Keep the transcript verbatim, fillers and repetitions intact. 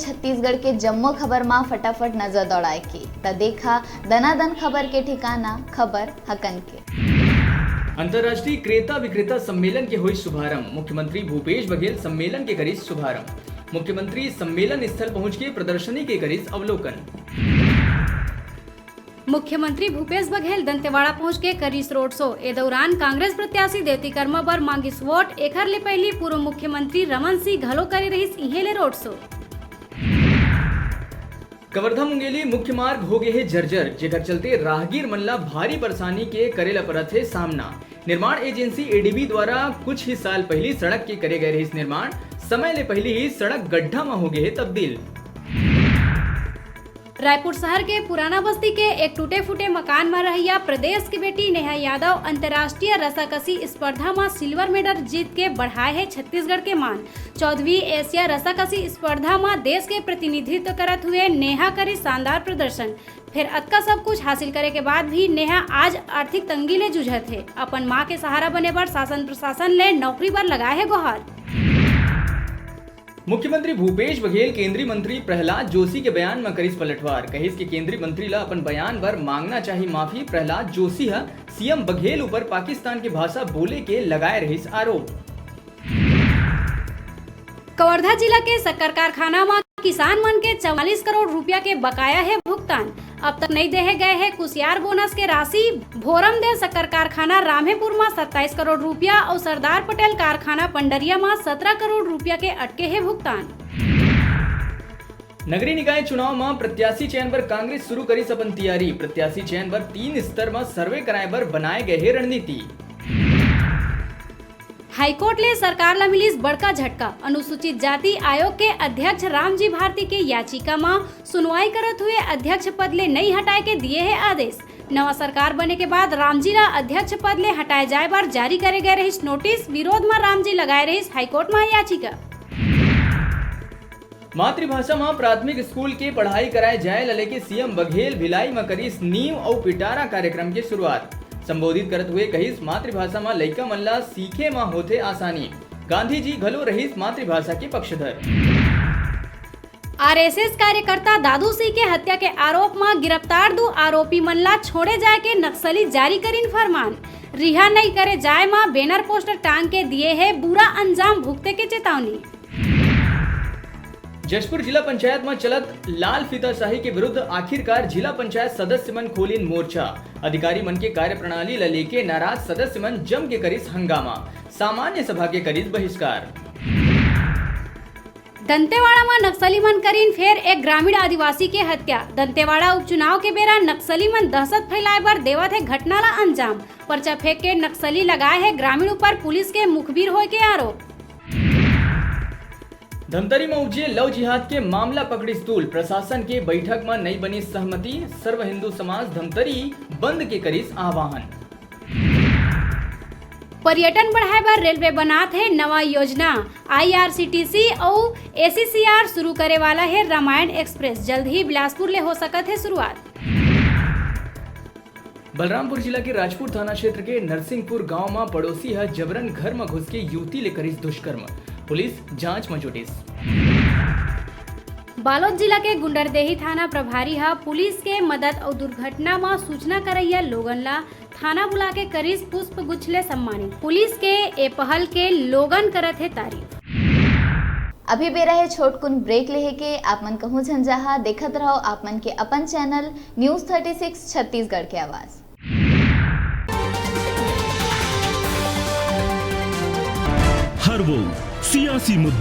छत्तीसगढ़ के जम्मो खबर मा फटाफट नजर दौड़ाए के, त देखा दनादन खबर के ठिकाना, खबर हकन के। अंतर्राष्ट्रीय क्रेता विक्रेता सम्मेलन के होइस शुभारंभ, मुख्यमंत्री भूपेश बघेल सम्मेलन के करिस शुभारंभ। मुख्यमंत्री सम्मेलन स्थल पहुंच के प्रदर्शनी के करिस अवलोकन। मुख्यमंत्री भूपेश बघेल दंतेवाड़ा पहुंच के करिस रोड शो। ए दौरान कांग्रेस प्रत्याशी देवती कर्मा बर मांगिस वोट। एखर ले पहिली पूर्व मुख्यमंत्री रमन सिंह घलो करे रहिस इहें ले रोड शो। कवर्धा मुंगेली मुख्य मार्ग हो गे हे जर्जर, जेकर चलते राहगीर मन ला भारी परेशानी के करे ला परत हे सामना। निर्माण एजेंसी एडीबी द्वारा कुछ ही साल पहिली सड़क के करे गए रहिस निर्माण, समय ले पहिली ही सड़क गड्ढा म हो गे हे तब्दील। रायपुर शहर के पुराना बस्ती के एक टूटे फूटे मकान म रहइया प्रदेश के बेटी नेहा यादव अंतर्राष्ट्रीय रस्साकसी स्पर्धा म सिल्वर मेडल जीत के बढ़ाए हे छत्तीसगढ़ के मान। चौदहवीं एशिया रस्साकसी स्पर्धा म देश के प्रतिनिधित्व करत हुए नेहा करिस शानदार प्रदर्शन। फेर अतका सब कुछ हासिल करे के बाद भी नेहा आज आर्थिक तंगी ले जूझत हे। अपन मां के सहारा बने बर शासन प्रशासन ले नौकरी बर लगाए हे गोहार। मुख्यमंत्री भूपेश बघेल केंद्रीय मंत्री प्रहलाद जोशी के बयान म करिस पलटवार, कहिस कि केंद्रीय मंत्री ल अपन बयान बर मांगना चाही माफी। प्रहलाद जोशी ह सीएम बघेल ऊपर पाकिस्तान के भाषा बोले के लगाए रहिस आरोप। कवर्धा जिला के शक्कर कारखाना म किसान मन के चवालीस करोड़ रुपया के बकाया हे भुगतान। अब तक नइ देहे गए हे कुसियार बोनस के राशि। भोरमदेव शक्कर कारखाना रामेपुर म सत्ताईस करोड़ रुपया अउ सरदार पटेल कारखाना पंडरिया म सतरा करोड़ रुपया के अटके हे भुगतान। नगरीय निकाय चुनाव म प्रत्याशी चयन बर कांग्रेस शुरू करिस अपन तियारी। प्रत्याशी चयन बर तीन स्तर म सर्वे कराए बर बनाए गए हे रणनीति। हाईकोर्ट ले सरकार ल मिलिस बड़का झटका। अनुसूचित जाति आयोग के अध्यक्ष रामजी भारती के याचिका म सुनवाई करत हुए अध्यक्ष पद ले नइ हटाए के दिए हे आदेश। नवा सरकार बने के बाद रामजी ल अध्यक्ष पद ले हटाए जाए बर जारी करे गए रहिस नोटिस। विरोध म रामजी लगाए रहिस हाईकोर्ट म याचिका। मातृभाषा म प्राथमिक स्कूल के पढ़ाई कराए जाए ल लेके सीएम बघेल भिलाई म करिस नींव अउ पिटारा कार्यक्रम के शुरुआत। संबोधित करत हुए कहिस, मातृभाषा म लइका मन ल सीखे म होथे आसानी। गांधी जी घलो रहिस मातृभाषा के पक्षधर। आरएसएस कार्यकर्ता दादू सिंह के हत्या के आरोप म गिरफ्तार दू आरोपी मन ला छोड़े जाए के नक्सली जारी करिन फरमान। रिहा नइ करे जाए म बैनर पोस्टर टांग के दिए हे बुरा अंजाम भुगते के चेतावनी। जशपुर जिला पंचायत म चलत लाल फीताशाही के विरुद्ध आखिरकार जिला पंचायत सदस्य मन खोलिन मोर्चा। अधिकारी मन के कार्यप्रणाली ल लेके नाराज सदस्य मन जम के करिस हंगामा, सामान्य सभा के करिस बहिष्कार। दंतेवाड़ा म नक्सली मन करिन फेर एक ग्रामीण आदिवासी के हत्या। दंतेवाड़ा उपचुनाव के बेरा नक्सली मन दहशत फैलाए बर देवत हे घटना ला अंजाम। पर्चा फेंक के नक्सली लगाए हे ग्रामीण ऊपर पुलिस के मुखबिर होए के आरोप। धमतरी म उपजे लव जिहाद के मामला पकड़िस तूल, प्रशासन के बैठक म नइ बनिस सहमति, सर्व हिंदू समाज धमतरी बंद के करिस आह्वान। पर्यटन बढ़ाए बर रेलवे बनात हे नवा योजना, आईआरसीटीसी अउ एसीसीआर शुरू करे वाला हे रामायण एक्सप्रेस, जल्द ही बिलासपुर ले हो सकत हे शुरुआत। बलरामपुर जिला के राजपुर थाना क्षेत्र के नरसिंहपुर गांव म पड़ोसी ह जबरन घर म घुस के युवती ले करिस दुष्कर्म, पुलिस जांच म जुटिस। बालोद जिला के गुंडरदेही थाना प्रभारी ह पुलिस के मदद अउ दुर्घटना म सूचना करइया लोगन ला थाना बुला के करिस पुष्प गुच्छ ले सम्मानित। पुलिस के ए पहल के लोगन करत हे तारीफ। अभी बेरा हे छोटकुन ब्रेक लेहे के, आप मन कहूं झन जाहा, देखत रहो आप मन के अपन channel news thirty six Chhattisgarh के आवाज़। हर वो सियासी मुद्दा